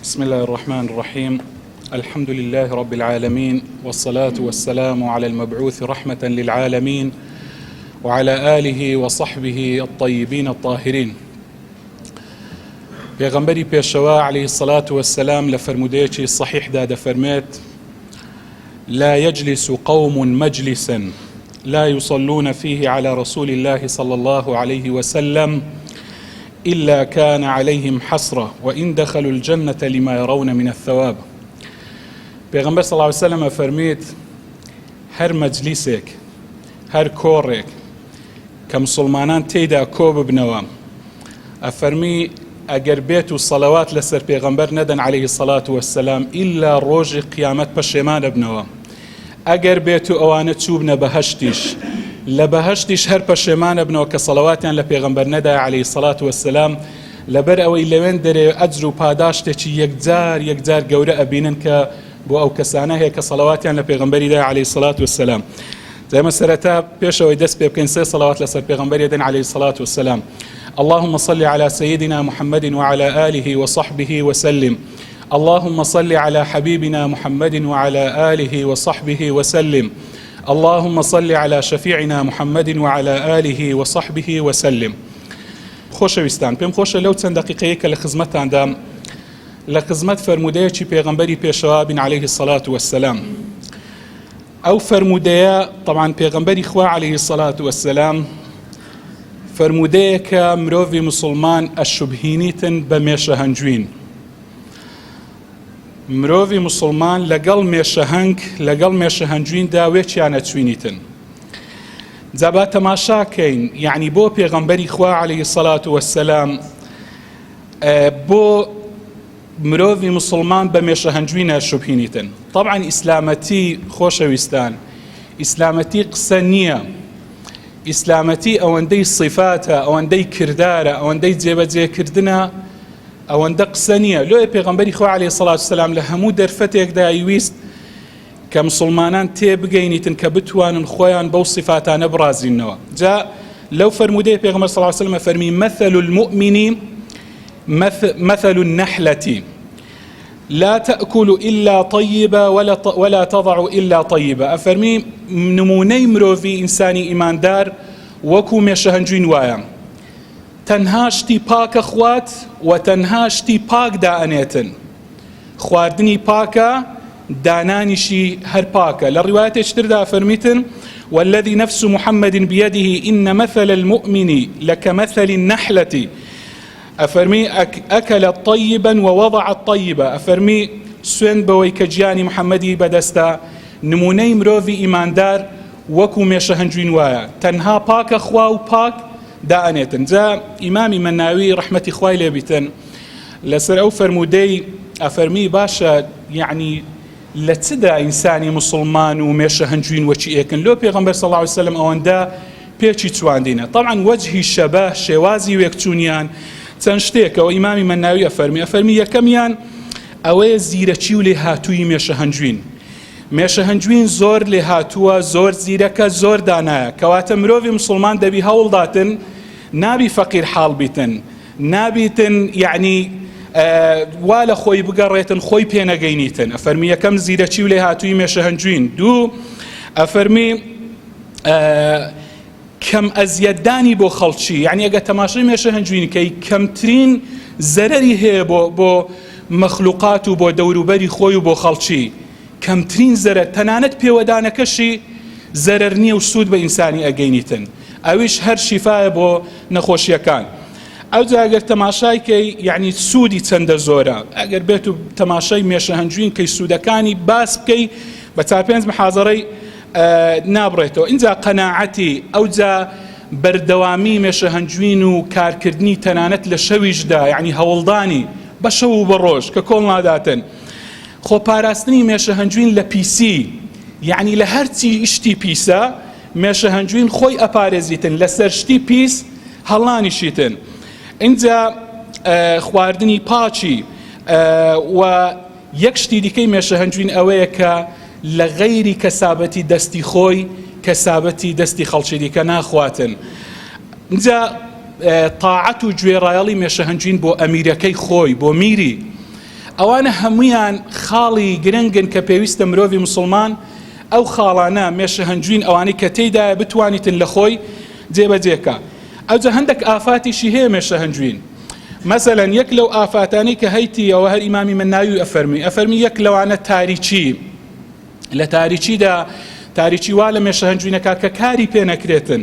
بسم الله الرحمن الرحيم الحمد لله رب العالمين والصلاة والسلام على المبعوث رحمة للعالمين وعلى آله وصحبه الطيبين الطاهرين پێغەمبەری پێشەوا علیه الصلاة والسلام لە فەرموودەیەکی صحیحدا دەفەرمێت لا يجلس قوم مجلسا لا يصلون فيه على رسول الله صلى الله عليه وسلم إلا كان عليهم حسرة وإن دخلوا الجنة لما يرون من الثواب پێغەمبەر صلی الله علیه وسلم ئەفەرمێت هەر مەجلیسێک هەر کۆڕێک کە مسوڵمانان تێیدا کۆ ببنەوە ئەفەرمی ئەگەر بێت و سەلەوات لەسەر پێغەمبەر نەدەن عەلەیهی سەلات وەسەلام ئیلا ڕۆژی قیامەت پەشێمان ئەبنەوە ئەگەر بێت و ئەوانە چووبنە بەهەشتیش لە بەهەشتیش هەر پەشێمان ئەبنەوە کە سەلەواتیان لە پێغەمبەر نەدا عەلەیهی سەلات وەسەلام لەبەر ئەوەی لەوێن دەرێ ئەجر و پاداشتێکی یەکجار یەکجار گەورە ئەبینن کە بۆ ئەو کەسانە هەیە کە سەلەواتیان لە پێغەمبەریدا عەلەیهی سەلات وەسەلام جا ئێمە سەرەتا پێش ئەوەی دەست پێ بکەین سێ سەڵاوات لەسەر پێغەمبەر یەدەن عەلەیهی سەڵات وسلام اللهم صل على سيدنا محمد وعلى آله وصحبه وسلم اللهم صل على حبيبنا محمد وعلى آله وصحبه وسلم اللهم صل على شفيعنا محمد وعلى آله وصحبه وسلم خۆشەویستان پێم خۆشە لەو چەند دقیقەیە کە لە خزمەتتاندام لە خزمەت فەرموودەیەکی پێغەمبەری پێشەوا بین عەلەیهی سەلات وەسەلام ئەو فەرموودەیە تەبعەن پێغەمبەری خوا عەلەیهی سەلات وەسەلام فەرموودەیەکە مرۆڤی مسوڵمان ئەشوبهینیتن بە مێشە هەنجوین مرۆڤی مسوڵمان لەگەڵ مێشەهەنگ لەگەڵ مێشە هەنجویندا وێچیان ئەچوینیتن جا با تەماشاکەین یعنی بۆ پێغەمبەری خوا عەلەیهی سەلات وەسەلام بۆ مرۆڤی موسڵمان بە مێشە هەنجوینە شوبهینیتن تەبعەن ئیسلامەتی خۆشەویستان ئیسلامەتی قسە نییە ئیسلامەتی ئەوەندەی صفاتە ئەوەندەی کردارە ئەوەندەی جێبەجێکردنە ئەوەندە قسە نییە لۆیە پێغەمبەری خوا عەلەیهی سەڵات وسەلام لە هەموو دەرفەتێکدا ویست کە مسلمانان تێبگەینیتن کە بتوانن خۆیان بەو صفاتانە بڕازینەوە جا لەو فەرموودەی پێغەمبەر صلی الله علیه وسلم فەرمی مثل المؤمن مثل النحلة لا تأكل إلا طيبا ولا ولا تضع إلا طيبا ئەفەرمی نمونەی مرۆڤی ئینسانی ئیماندار وەکو مێشە هەنجوین وایە تەنها شتی پاکە خوات و تەنها شتی پاک دائەنێتن خواردنی پاکە دانانیشی هەر پاکە لە ڕیوایەتێکی تردا فەرمیتن والذي نفس محمد بيده إن مثل المؤمن لكمثل النحلة ئەفەرمی ئەکلت طیبا ووضعت طیبا ئەفەرمی سوێند بەوەی کە گیانی محمدی بەدەستە نمونەی مرۆڤی ئیماندار وەکو مێشە هەنجوین وایە تەنها پاکە خوا و پاک دائەنێتن جا ئیمامی مەناوی ڕەحمەتی خوای لێبیتن لەسەر ئەو فەرموودەی ئەفەرمی باشە یعنی لە چدا ئینسانی موسڵمان و مێشە هەنجوین وەکی ئێکن لۆ پێغەمبەر صلی اللە علیە وسلم ئەوەندە پێچی چواندینە طبعا وەجهی شەبە شێوازی وێکچوونیان چەند شتێکەوە ئیمامی مەناوی ئەفەرمی ئەفەرمی یەکەمیان ئەوەیە زیرەکی و لێهاتووی مێشە هەنجوین مێشە هەنجوین زۆر لێهاتووە زۆر زیرەکە زۆر دانایە کەواتە مرۆڤی مسلمان دەبی هەوڵداتن نابی فەقیر حاڵ بیتن نابیتن یەعنی وا لە خۆی بگەڕێتن خۆی پێنەگەینیتن ئەفەرمی یەکەم زیرەکی و لێهاتووی مێشە هەنجوین دوو ئەفەرمی کەم ئەزیەتدانی بۆ خەڵکی یعنی ئەگە تەماشای مێشە هەنجوینکەی کەمترین زەرەری هەیە بۆ بۆ مەخلوقات و بۆ دەوروبەری خۆی و بۆ خەڵکی کەمترین زەرەر تەنانەت پێوەدانەکەشی زەرەر نییە و سوود بە ئینسانی ئەگەینیتن ئەویش هەر شیفایە بۆ نەخۆشیەکان ئەوجا ئەگەر تەماشای کەی یعنی سوودی چەندە زۆرە ئەگەر بێت و تەماشای مێشە هەنجوین کەی سوودەکانی باس بکەی بە چار پێنج محازەرەی نابڕێتەوە ئینجا قەناعەتی ئەوجا بەردەوامی مێشە هەنجوین و کارکردنی تەنانەت لە شەویشدا یعنی هەوڵدانی بە شەو و بە ڕۆژ کە کۆڵ ناداتن خۆ پاراستنی مێشە هەنجوین لە پیسی یعنی لە هەرچی شتی پیسە مێشە هەنجوین خۆی ئەپارێزیتن لەسەر شتی پیس هەڵنانیشیتن ئینجا خواردنی پاکی و یەک شتی دیکەی مێشە هەنجوین ئەوەیە کە لە غەیری کەسابەتی دەستی خۆی کەسابەتی دەستی خەڵکی دیکە ناخواتن ئینجا تاعەت و گوێڕایەڵی مێشە هەنجوین بۆ ئەمیرەکەی خۆی بۆ میری. ئەوانە هەموویان خاڵی گرنگن کە پێویستە مرۆڤی مسلمان ئەو خاڵانە مێشە هەنجوین ئەوانەی کە تێیدایە بتوانیتن لە خۆی جێبەجێکا. ئەوجا هەندێک ئافاتیشی هەیە مێشە هەنجوین. مەسەلەن یەک لەو ئافاتانەی کە هەیتی ئەوە هەر ئیمامی مەناوی ئەفەرمی ئەفەرمی یەک لەوانە تاریکی لە تاریکیدا تاریکی وا لە مێشە هەنجوینەکە کە کاری پێ نەکرێتن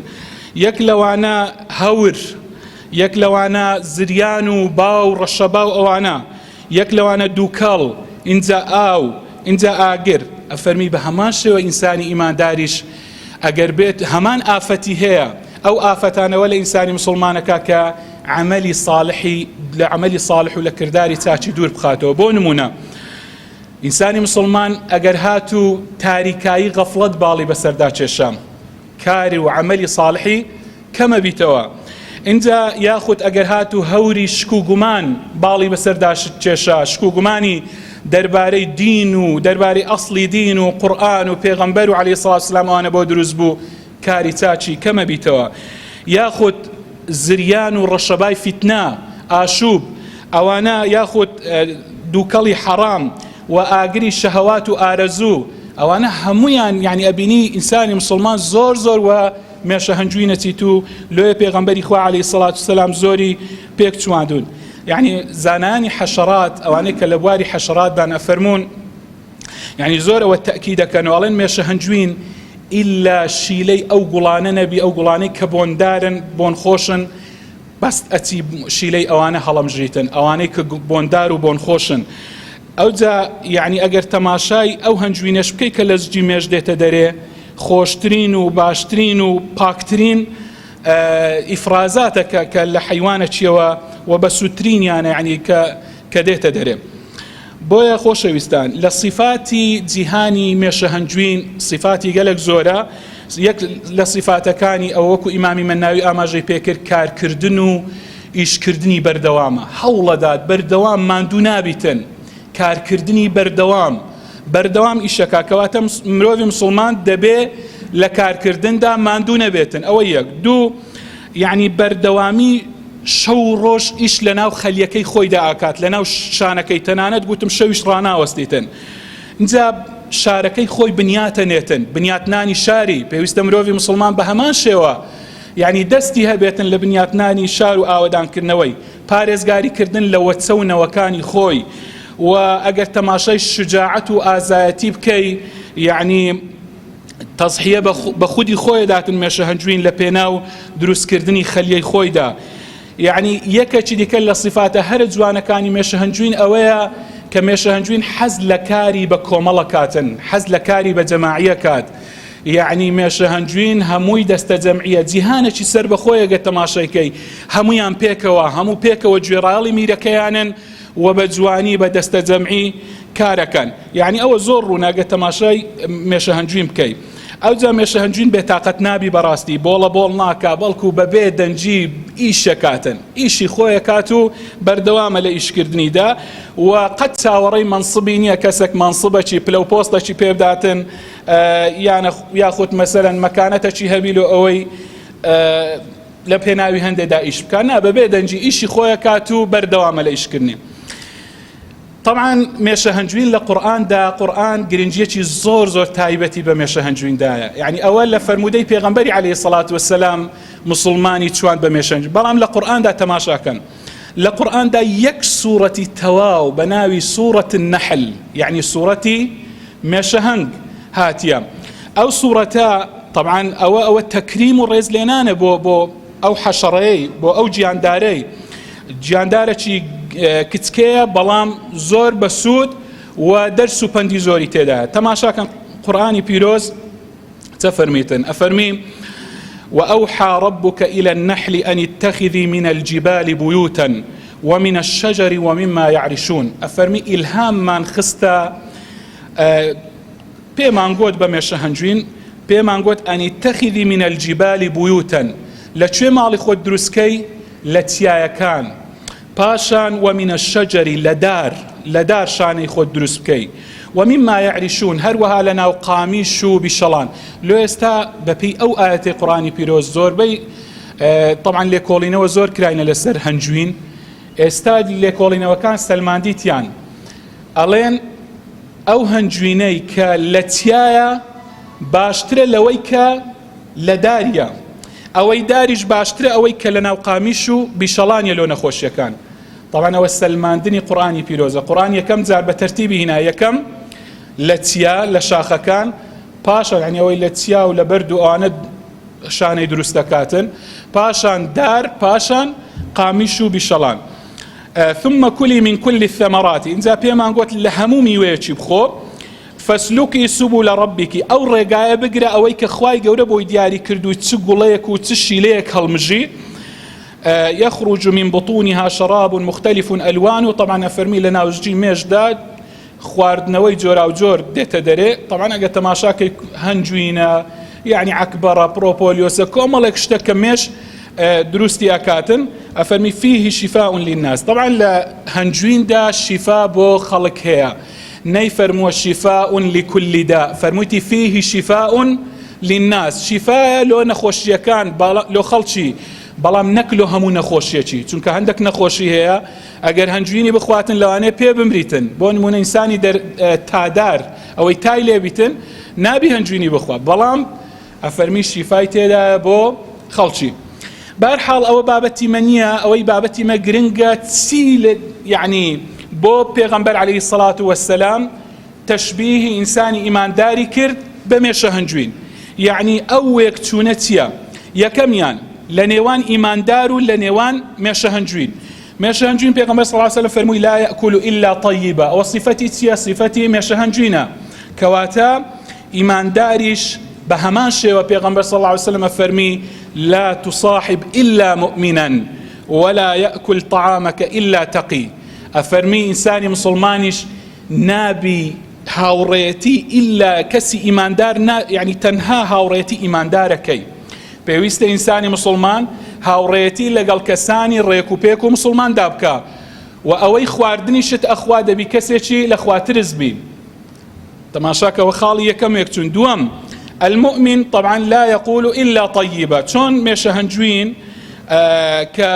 یەک لەوانە هەور یەک لەوانە زریان و با و ڕەشەبا و ئەوانە یەک لەوانە دووکەڵ، ئینجا ئاو، ئینجا ئاگر، ئەفەرمی بە هەمان شێوە ئینسانی ئیمانداریش ئەگەر بێت هەمان ئافەتی هەیە، ئەو ئافەتانەوە لە ئینسانی موسڵمانەکا کە عەمەلی ساڵحی لە عەمەلی ساڵح و لە کرداری چاکی دوور بخاتەوە، بۆ نموونە ئینسانی موسڵمان ئەگەر هاتوو تاریکایی غەفڵەت باڵی بەسەردا کێشا، کاری و عەمەلی ساڵحی کەمە بیتەوە ئینجا یاخود ئەگەر هاتوو هەوری شک و گومان باڵی بەسەردا کێشا شک و گومانی دەربارەی دین و دەربارەی ئەسڵی دین و قورئان و پێغەمبەر و عەلەیهی سڵات وسلام ئەوانە بۆ دروست بوو کاری چاکی کەمە بیتەوە یاخود زریان و ڕەشەبای فیتنە ئاشوب ئەوانە یاخود دووکەڵی حەڕام و ئاگری شەهەوات و ئارەزوو ئەوانە هەموویان یعنی ئەبینی ئینسانی مسلمان زۆر زۆر وە مێشە هەنجوی نەچیت و لۆیە پێغەمبەری خوا عەلەیهی سەڵات و سەلام زۆری پێک چواندون یعنی زانایانی حەشەرات ئەوانەی کە لە بواری حەشەراتدان ئەفەرموون یعنی زۆر ئەوە تەئکید دەکەن و ئەڵێن مێشە هەنجوین ئیلا شیلەی ئەو گوڵانە نەبی ئەو گوڵانەی کە بۆندارن بۆنخۆشن بەس ئەچی شیلەی ئەوانە هەڵەمژیتن ئەوانەی کە بۆندار و بۆنخۆشن ئەوجا یەعنی ئەگەر تەماشای ئەو هەنجوینەش بکەی کە لە زجی مێش دێتە دەرێ خۆشترین و باشترین و پاکترین ئیفرازاتە کە کە لە حەیوانە چیەوە و بەسوودترینیانە یعنی کە کە دێتە دەرێ بۆیە خۆشەویستان لە صفاتی جیهانی مێشە هەنجوین صفاتی گەلک زۆرە یەک لە صفاتەکانی ئەوە وەکو ئیمامی مەناوی ئاماژەی پێکرد کارکردن و ئیشکردنی بەردەوامە، هەوڵەدات بەردەوام ماندوو نابیتن، کارکردنی بەردەوام، بەردەوام ئیشەکا، کەواتە مرۆڤی مسوڵمان دەبێ لە کارکردندا ماندوو نەبێتن، ئەوە یەک. دوو، یەعنی بەردەوامی شەو و ڕۆژ ئیش لەناو خەلیەکەی خۆیدا ئەکات، لەناو شانەکەی، تەنانەت گوتم شەویش ڕاناوەستیتن. ئینجا شارەکەی خۆی بنیاتەنێتن، بنیاتنانی شاری، پێویستە مرۆڤی مسوڵمان بە هەمان شێوە یانی دەستی هەبێتن لە بنیاتنانی شار و ئاوەدانکردنەوەی، پارێزگاری کردن لە وەچە و نەوەکانی خۆی و ئەگەر تەماشای شوجاعەت و ئازایەتی بکەی یانی تەزحیە بە خودی خۆی داتن مێشە هەنجوین لە پێناو دروستکردنی خەلیەی خۆیدا. یعنی یەکێکی دیکە لە سیفاتە هەرە جوانەکانی مێشە هەنجوین ئەوەیە کە مێشە هەنجوین حەز لە کاری بە کۆمەڵە کاتن حەز لە کاری بە جەماعیە کات یەعنی مێشە هەنجوین هەمووی دەستە جەمعیە جیهانێکی سەر بەخۆیە گەر تەماشای کەی هەموویان پێکەوە هەموو پێکەوە گوێڕایەڵی میرەکەیانن و بە جوانی بە دەستە جەمعی کارەکەن یعنی ئەوە زۆر ڕوونە گەر تەماشای مێشە هەنجوین بکەی ئەوجا مێشە هەنجوین بێتاقەت نابی بەڕاستی بۆڵە بۆڵ ناکا بەڵکو بەبێ دەنگی ئیشەکاتن ئیشی خۆیەکات و بەردەوامە لە ئیشکردنیدا و قەت چاوەڕێی مەنسبی نییە کەسێک مەنسبەکی پلە و پۆستەکی پێبداتن یانە یاخود مەسەلەن مەکانەتەکی هەبی لۆ ئەوەی لە پێناوی هەندێدا ئیش بکات نا بەبێ دەنگی ئیشی خۆیە کات و بەردەوامە لە ئیشکردنی طبعا مێشە هەنجوین لە قورئاندا قورئان گرنگیەکی زۆر زۆر تایبەتی بە مێشە هەنجویندایە یعنی ئەوە لە فەرموودەی پێغەمبەری عەلەیهی سەڵات وەسەلام مسلمانی چوان بە مێشەنج بەڵام لە قورئاندا تەماشاکەن لە قورئاندا یەک سوڕەتی تەواو بە ناوی سوڕەت النحل یعنی سوڕەتی مێشەهەنگ هاتیە ئەو سوڕەتە طبعا ئەوە ئەوە تەکریم و ڕێزلێنانە بۆ بۆ ئەو حەشەڕەیەی بۆ ئەو گیاندارەی گیاندارەکی کچکەیە بەڵام زۆر بەسوود و دەرس و پەندی زۆری تێدایە تەماشاکەن قورئانی پیرۆز تفرميتن أفرمي وأوحى ربك إلى النحل أن اتخذي من الجبال بيوتا ومن الشجر ومما يعرشون أفرمي إلهام من خستا پێمان گوت بە مێشە هەنجوین پێمان گوت أن اتخذي من الجبال بيوتا لە کوێ ماڵی خۆت دروستکەی لە چیایەکان پاشان ومن الشجر لە دار لە دار شانەی خۆت دروست بکەی ومما یعرشون هەروەها لە ناو قامیش و بیشەڵان لۆ ئێستا بەپێی ئەو ئایەتەی قورئانی پیرۆز زۆربەی طبعا لێکۆڵینەوە زۆر کراینە لەسەر هەنجوین ئێستا لێکۆڵینەوەکان سەلماندیتیان. ئەڵێن ئەو هەنجوینەی کە لە چیایە باشترە لەوەی کە لە داریە، ئەوەی داریش باشترە ئەوەی کە لە ناو قامیش و بیشەڵانیە لۆ نەخۆشیەکان. تەبعەن ئەوە سەلماندنی قورئانی پیرۆزە، قورئان یەکەم جار بە تەرتیبی هینا، یەکەم لە چیا لە شاخەکان، پاشان یعنی ئەوەی لە چیا و لە بەرد و ئەوانە شانەی دروست دەکاتن، پاشان دار، پاشان قامیش و بیشەڵان. ثم كلي من كل الثمرات، ئینجا پێمان گوت لە هەموو میوەیەکی بخۆ. فاسلکی سبل ربک، ئەو ڕێگایە بگرە ئەوەی کە خوای گەورە بۆی دیاری کردووی چ گوڵەیەک و چ شیلەیەک هەڵمژی. یخرج من بطونها شراب مختلف الوانه، طبعا ئەفەرمی لە ناوزجی مێشدا خواردنەوەی جۆراوجۆر دێتە دەرێ. طبعا ئەگەر تەماشاکەی هەنجوینە یعنی عەکبەڕە پرۆپۆلیۆسە کۆمەڵێک شتە کە مێش دروستی ئەکاتن. ئەفەرمی فیه شفاء للناس، طبعا لە هەنجویندا شیفا بۆ خەڵک هەیە، نەیفەرمووە شفاء لكل داء، فەرموویتی فیه شفاء للناس، شیفایە لۆ نەخۆشییەکان لۆ خەڵکی، بەڵام نەک لۆ هەموو نەخۆشیەکی، چونکە هەندێک نەخۆشی هەیە ئەگەر هەنجوینی بخواتن لەوانەیە پێ بمریتن، بۆ نمونە ئینسانی تادار ئەوەی تای لێبیتن نابی هەنجوینی بخوا، بەڵام ئەفەرمی شیفای تێدایە بۆ خەڵکی. بەهەرحاڵ ئەوە بابەتی مە نییە، ئەوەی بابەتی مە گرنگە چی یعنی بۆ پێغەمبەر عەلەیهی سەڵات وەسەلام تەشبیهی ئینسانی ئیمانداری کرد بە مێشە هەنجوین، یعنی ئەو وێکچوونە چییە؟ یەکەمیان لە نێوان ئیماندار و لە نێوان مێشە هەنجوین. مێشە هەنجوین پێغەمبەر صلی الله علیه وسلم فەرمووی لا یأکل الا طیبا، ئەوە صفەتی چییە؟ صفەتی مێشە هەنجوینە. کەواتە ئیمانداریش بە هەمان شێوە پێغەمبەر صلی الله علیه وسلم فەرمی لا تصاحب الا مؤمنا ولا یأکل طعامك الا تقی، ئەفەرمی ئینسانی مسوڵمانیش نابی هاوڕێتی ئیلا کەسی ئیماندار نا، یعنی تەنها هاوڕێتی ئیماندارەکەی. پێویستە ئینسانی مسوڵمان هاوڕێتی لەگەڵ کەسانی ڕێک و پێک و مسوڵماندا بکا و ئەوەی خواردنیشت ئەخوا دەبی کەسێکی لە خواترس بی. تەماشاکەوە خاڵی یەکەم وێکچوون. دووەم المؤمن طبعا لا يقول إلا طيبا، چۆن مێشە هەنجوین کە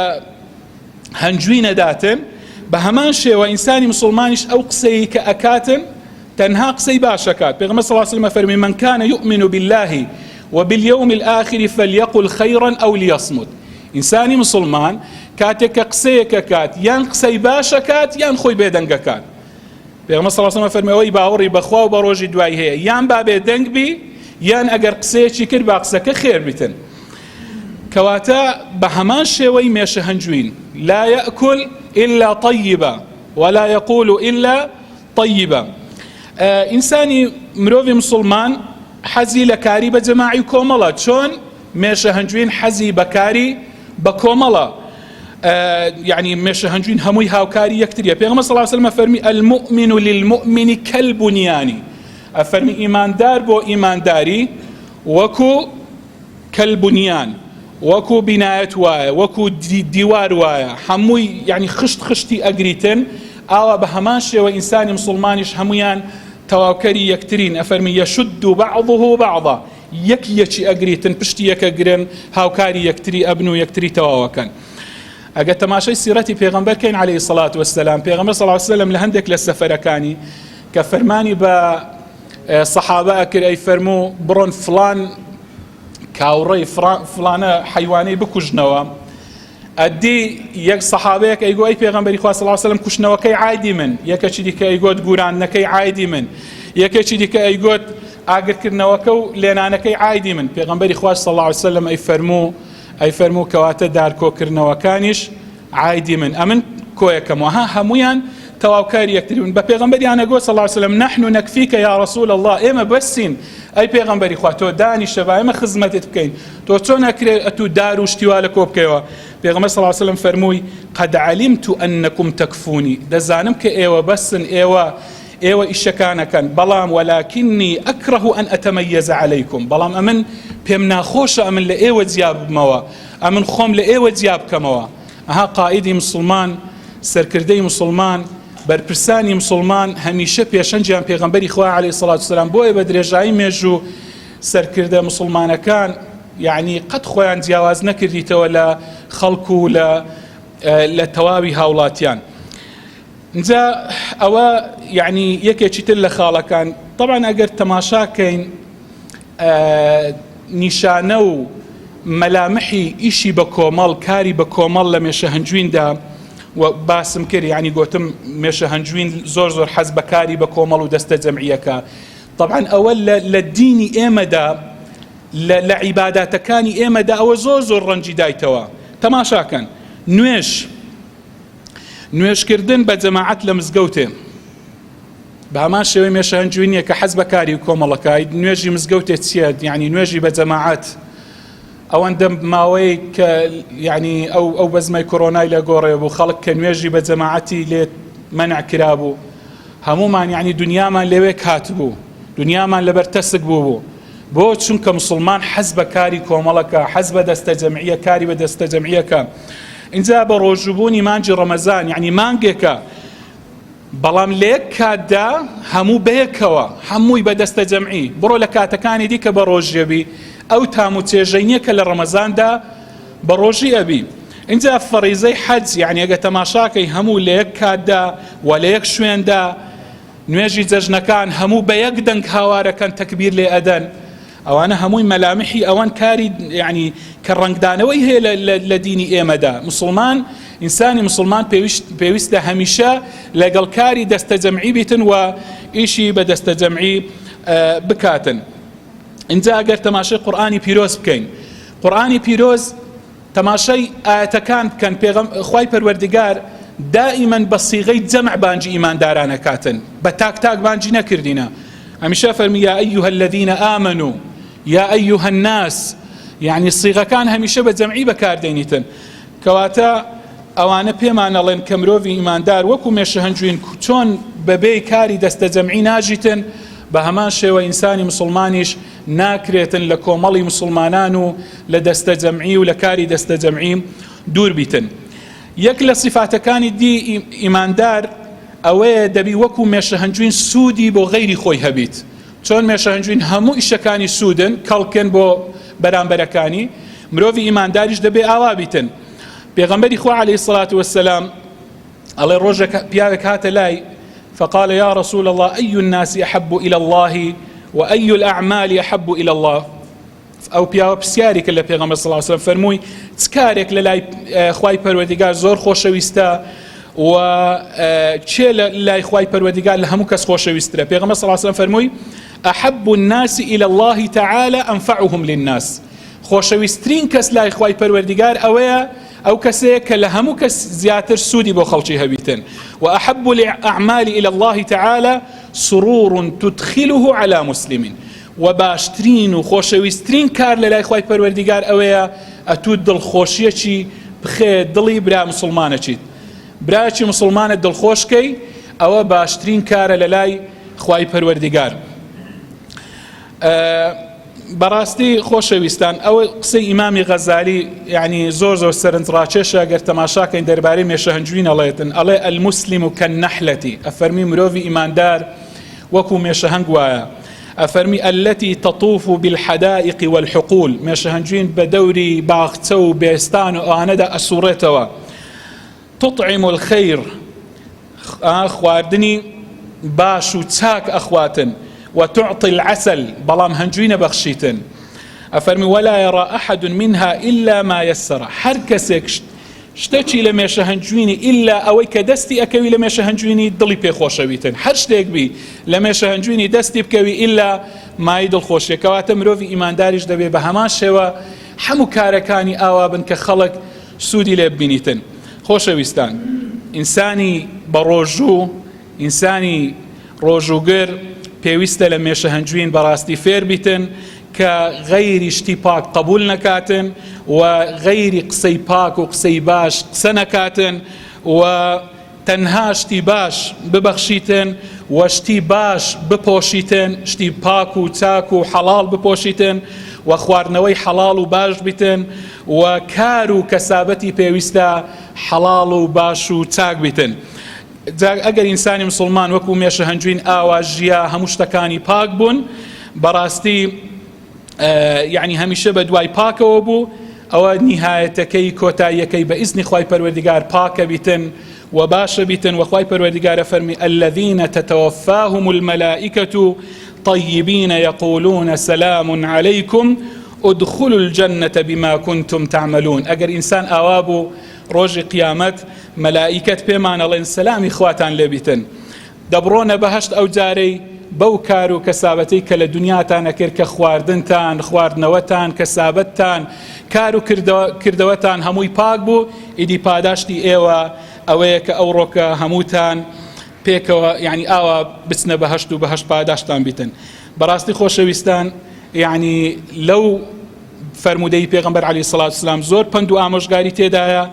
هەنجوینە داتن بە هەمان شێوە ئینسانی مسلمانیش ئەو قسەی کە ئەکاتن تەنها قسەی باشەکات. پێغەمبەر صلی الله علیه و سلم فەرمی من كان يؤمن بالله وباليوم الآخر فليقل خيرا أو ليصمت. ئینسانی مسلمان کاتێک کە قسەیەکەکات یان قسەی باشەکات یان خۆی بێدەنگەکات. پێغەمبەر صلی الله علیه و سلم فەرمی ئەوەی باوەڕی بە خوا و بە ڕۆژی دوایی هەیە یان با بێدەنگ بی یان ئەگەر قسەیەکی کرد با قسەکە خێر بیتن. کەواتە بە هەمان شێوەی مێشە هەنجوین لا يأكل إلا طيبا ولا يقول إلا طيبا. ئینسانی مرۆڤی مسلمان حەزی لە کاری بە جەماعی و کۆمەڵە، چۆن مێشە هەنجوین حەزی بە کاری بە کۆمەڵە، یعنی مێشە هەنجوین هەمووی هاوکاری یەکتریە. پێغەمبەر صلی الله علیه و سلم فەرمی المؤمن للمؤمن كالبنيان، ئەفەرمی ئیماندار بۆ ئیمانداری وەکو کەلبنیان، وەکو بینایەت وایە، وەکو دیوار وایە، هەمووی یعنی خشت خشتی ئەگریتن. ئاوا بە هەمان شێوە ئینسانی مسلمانیش هەمویان تەواوکەری یەکترین. ئەفەرمی یەشد بعضه بعضا، یەک یەکی ئەگریتن، پشتی یەکەگرن، هاوکاری یەکتری ئەبن و یەکتری تەواوەکەن. ئەگەر تەماشای سیرەتی پێغەمبەر کەین عەلەیهی سەڵات وەسەلام، پێغەمبەر صلی الله علیه وسلم لە هەندێک لە سەفەرەکانی کە فەرمانی بە سەحابە ئەکرد ئەی فەرموو بڕۆن فڵان کاوڕەی فڵانە حەیوانەی بکوژنەوە، ئەدی یەک سەحابەیەک ئەیگۆ ئەی پێغەمبەری خوا صلی الله علیه وسلم کوشتنەوەکەی عایدی من، یەکێکی دیکە ئەیگۆت گوراندنەکەی عایدی من، یەکێکی دیکە ئەیگۆت ئاگرکردنەوەکە و لێنانەکەی عایدی من. پێغەمبەری خوا صلی الله علیه وسلم ئەی فەرموو ئەی فەرموو کەواتە دارکۆکردنەوەکانیش عایدی من، ئەمن کۆیەکەمەوە. ها هەمویان تەواوکاری یەکتری بوون. بە پێغەمبەریان ئەگۆ صلی الله علیه وسلم نحن نکفیک یا رسول الله، ئێمە بەسین ئەی پێغەمبەری خوا، تۆ دانیشە با ئێمە خزمەتت بکەین، تۆ چۆن ئەکرێ ئەتوو دار و شتی وا لە کۆ بکەیەوە؟ پێغەمبەر صلی الله علیه وسلم فەرمووی قد علمت انکم تکفونی، دەزانم کە ئێوە بەسن، ئێوە ئێوە ئیشەکانەکەن، بەڵام ولکنی اکره ان اتمیز علیکم، بەڵام ئەمن پێم ناخۆشە ئەمن لە ئێوە جیا ببمەوە، ئەمن خۆم لە ئێوە جیا بکەمەوە. ئەها قائیدی مسوڵمان، سەرکردەی مسوڵمان، بەرپرسانی مسوڵمان هەمیشە پێشەنگیان پێغەمبەری خوا علیە سڵات وسلام، بۆیە بە درێژایی مێژوو سەرکردە مسوڵمانەکان یعنی قەت خۆیان جیاواز نەکردیتەوە لە خەڵک و لە لە تەواوی هاوڵاتیان. جا ئەوە یعنی یەکێکی تر لە خاڵەکان طبعا ئەگەر تەماشا کەین نیشانە و مەلامحی ئیشی بە کۆمەڵ کاری بە کۆمەڵ لە مێشە هەنجویندا و باسم کرد یعنی گوتم مێشە هەنجوین زۆر زۆر حەز بە کاری بە کۆمەڵ و دەستە جەمعیەکە طبعا ئەوە لە دینی ئێمەدا لە عیباداتەکانی ئێمەدا ئەوە زۆر زۆر ڕەنجی دایتەوە تەماشاکەن نوێژ نوێژکردن بە جەماعەت لە مزگەوتێ بە هەمان شێوەی مێشە هەنجوی نییە کە حەز بە کاری و کۆمەڵەکای نوێژی مزگەوتێ چییە یعنی نوێژی بە جەماعەت ئەوەندە ماوەی کە یعنی ئەو ئەو بەزمای کۆرۆنای لە گۆڕێ بوو خەڵک کە نوێژی بە جەماعەتی لێ مەنع کرابوو هەمومان یعنی دنیامان لەوێ کات بوو دنیامان لەبەر تەسک بوو بوو بۆ؟ چونکە موسڵمان حەز بە کاری کۆمەڵەکە، حەز بە دەستە جەمعیە، کاری بە دەستە جەمعیەکە. ئینجا بە ڕۆژووبوونی مانگی ڕەمەزان، یعنی مانگێکە، بەڵام لە یەک کاتدا هەموو بەیەکەوە، هەمووی بە دەستە جەمعی، بڕۆ لە کاتەکانی دیکە بە ڕۆژیە بی، ئەو تام و چێژەی نییە کە لە ڕەمەزاندا بە ڕۆژی ئەبی. ئینجا فەریزەی حەج، یعنی ئەگە تەماشاکەی هەموو لە یەک کاتدا و لە یەک شوێندا، نوێژی جەژنەکان هەموو بە یەک دەنگ هاوارەکەن تەکبیر لێ ئەدەن ئەوانە هەمووی مەلامحی ئەوان کاری یعنی کە ڕەنگدانەوەی هەیە لە دینی ئێمەدا مسلمان ئینسانی مسلمان پێویستە هەمیشە لەگەڵ کاری دەستە جەمعی بیتن و ئیشی بە دەستە جەمعی بکاتن اینجا ئەگەر تەماشای قورئانی پیرۆز بکەین قورئانی پیرۆز تەماشای ئایەتەکان بکەن پێغەم خوای پەروەردگار دائیمەن بە سیغەی جەمع بانگی ئیمانداران ئەکاتن بە تاک تاک بانگی نەکردینە هەمیشە فەرمی یا ئەیها الذین آمنوا یا ئەیها الناس یعنی سیغەکان هەمیشە بە جەمعی بەکاردێنیتن کەواتە ئەوانە پێمان ئەڵێن کە مرۆڤی ئیماندار وەکو مێشە هەنجوین چۆن بەبێ کاری دەستە جەمعی ناژیتن بە هەمان شێوە ئینسانی مسلمانیش ناکرێتن لە کۆمەڵی مسوڵمانان و لە دەستەجەمعی و لە کاری دەستەجەمعی دوور بیتن. یەک لە سیفاتەکانی دی ئیماندار ئەوەیە دەبی وەکو مێشە هەنجوین سوودی بۆ غەیری خۆی هەبیت. چۆن مێشە هەنجوین هەموو ئیشەکانی سوودن کەڵکن بۆ بەرامبەرەکانی، مرۆڤی ئیمانداریش دەبێ ئاوا بیتن. پێغەمبەری خوا عەلەیهی سڵات وەسەلام ئەڵێ ڕۆژێک پیاوێک هاتە لای فقال يا رسول الله أي الناس أحب إلى الله وأي الأعمال أحب إلى الله ئەو پیاوە پرسیاری کرد لە پێغەمبەر صلی الله علیه و سلم فەرمووی چ کارێک لە لای خوای پەروەردگار زۆر خۆشەویستە و چێ لە لای خوای پەروەردگار لە هەموو کەس خۆشەویسترە پێغەمبەر صلی الله علیه و سلم فەرمووی أحب الناس إلى الله تعالى أنفعهم للناس خۆشەویسترین کەس لای خوای پەروەردگار ئەوەیە ئەو کەسەیە کە لە هەموو کەس زیاتر سوودی بۆ خەڵکی هەبیتن وأحب الأعمال إلى الله تعالى سرور تدخله على مسلم و باشترین و خۆشەویسترین کار لە لای خوای پەروەردگار ئەوەیە ئەتوو دڵخۆشیەکی بخێ دڵی برا مسلمانەکیت برایەکی مسلمانت دڵخۆشکەی ئەوە باشترین کارە لە لای خوای پەروەردگار. بەڕاستی خۆشەویستان ئەوە قسەی ئیمامی غەزالی یعنی زۆر زۆر سەرنج ڕاکێشە گەر تەماشاکەین دەربارەی مێشە هەنجوین ئەڵێتن ئەڵێ المسلم كالنحلة ئەفەرمی مرۆڤی ئیماندار وەکو مێشە هەنگ وایە ئەفەرمی التي تطوف بالحدائق والحقول مێشە هەنجوین بە دەوری باخچە و بێستان و ئەوانەدا ئەسوڕێتەوە تطعم الخیر خواردنی باش و چاک ئەخواتن وتعطی العسل بەڵام هەنجوی نەبەخشیتن ئەفەرمی ولا يرى أحد منها إلا ما يسر هەر کەسێک شتەکی لە مێشە هەنجوینی ئللا ئەوەی کە دەستی ئەکەوی لە مێشە هەنجوینی دڵی پێخۆشەویتن هەر شتێک بی لە مێشە هەنجوینی دەستی بکەوی ئللا مای دڵخۆشیە کەواتە مرۆڤی ئیمانداریش دەبێ بە هەمان شێوە هەموو کارەکانی ئاوا بن کە خەڵک سوودی لێ ببینیتن خۆشەویستان ئینسانی بەڕۆژوو ئینسانی ڕۆژووگر پێویستە لە مێشە هەنجوین بەڕاستی فێر بیتن کە غەیری شتی پاک قبول نەکاتن و غەیری قسەی پاک و قسەی باش قسە نەکاتن و تەنها شتی باش ببەخشیتن و شتی باش بپۆشیتن، شتی پاک و چاک و حەڵاڵ بپۆشیتن و خواردنەوەی حەڵاڵ و باش بیتن و کار و کەسابەتی پێویستە حەڵاڵ و باش و چاک بیتن. جا ئەگەر ئینسانی مسوڵمان وەکو مێشە هەنجوین ئاوا ژیا هەموو شتەکانی پاک بوون بەڕاستی یەعنی هەمیشە بە دوای پاکەوە بوو ئەوە نیهایەتەکەی کۆتاییەکەی بە ئیزنی خوای پەروەردگار پاکە بیتن. و باشە بیتن وە خوای پەروەردگار ئەفەرمی الذین تتوفاهم الملائکة طیبین یقولون سلام علیکم ادخلوا الجنة بما کنتم تعملون ئەگەر ئینسان ئاوا بوو ڕۆژی قیامەت مەلائیکەت پێمان ئەڵێن سەلامی خواتان لێ بیتن دەبڕۆنە بەهەشت ئەو جارەی بەو کار و کەسابەتەی کە لە دنیاتان ئەکرد کە خواردنتان خواردنەوەتان کەسابەتتان کار و کردەوەتان هەمووی پاک بوو ئیدی پاداشتی ئێوە ئەوەیە کە ئەوڕۆکە هەمووتان پێکەوە یعنی ئاوا بچنە بەهەشت و بەهەشت پاداشتان بیتن بەڕاستی خۆشەویستان یعنی لەو فەرموودەی پێغەمبەر عەلەیهی سڵات وسلام زۆر پەند و ئامۆژگاری تێدایە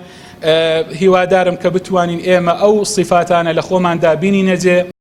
هیوادارم کە بتوانین ئێمە ئەو سیفاتانە لە خۆماندا بینینە جێ.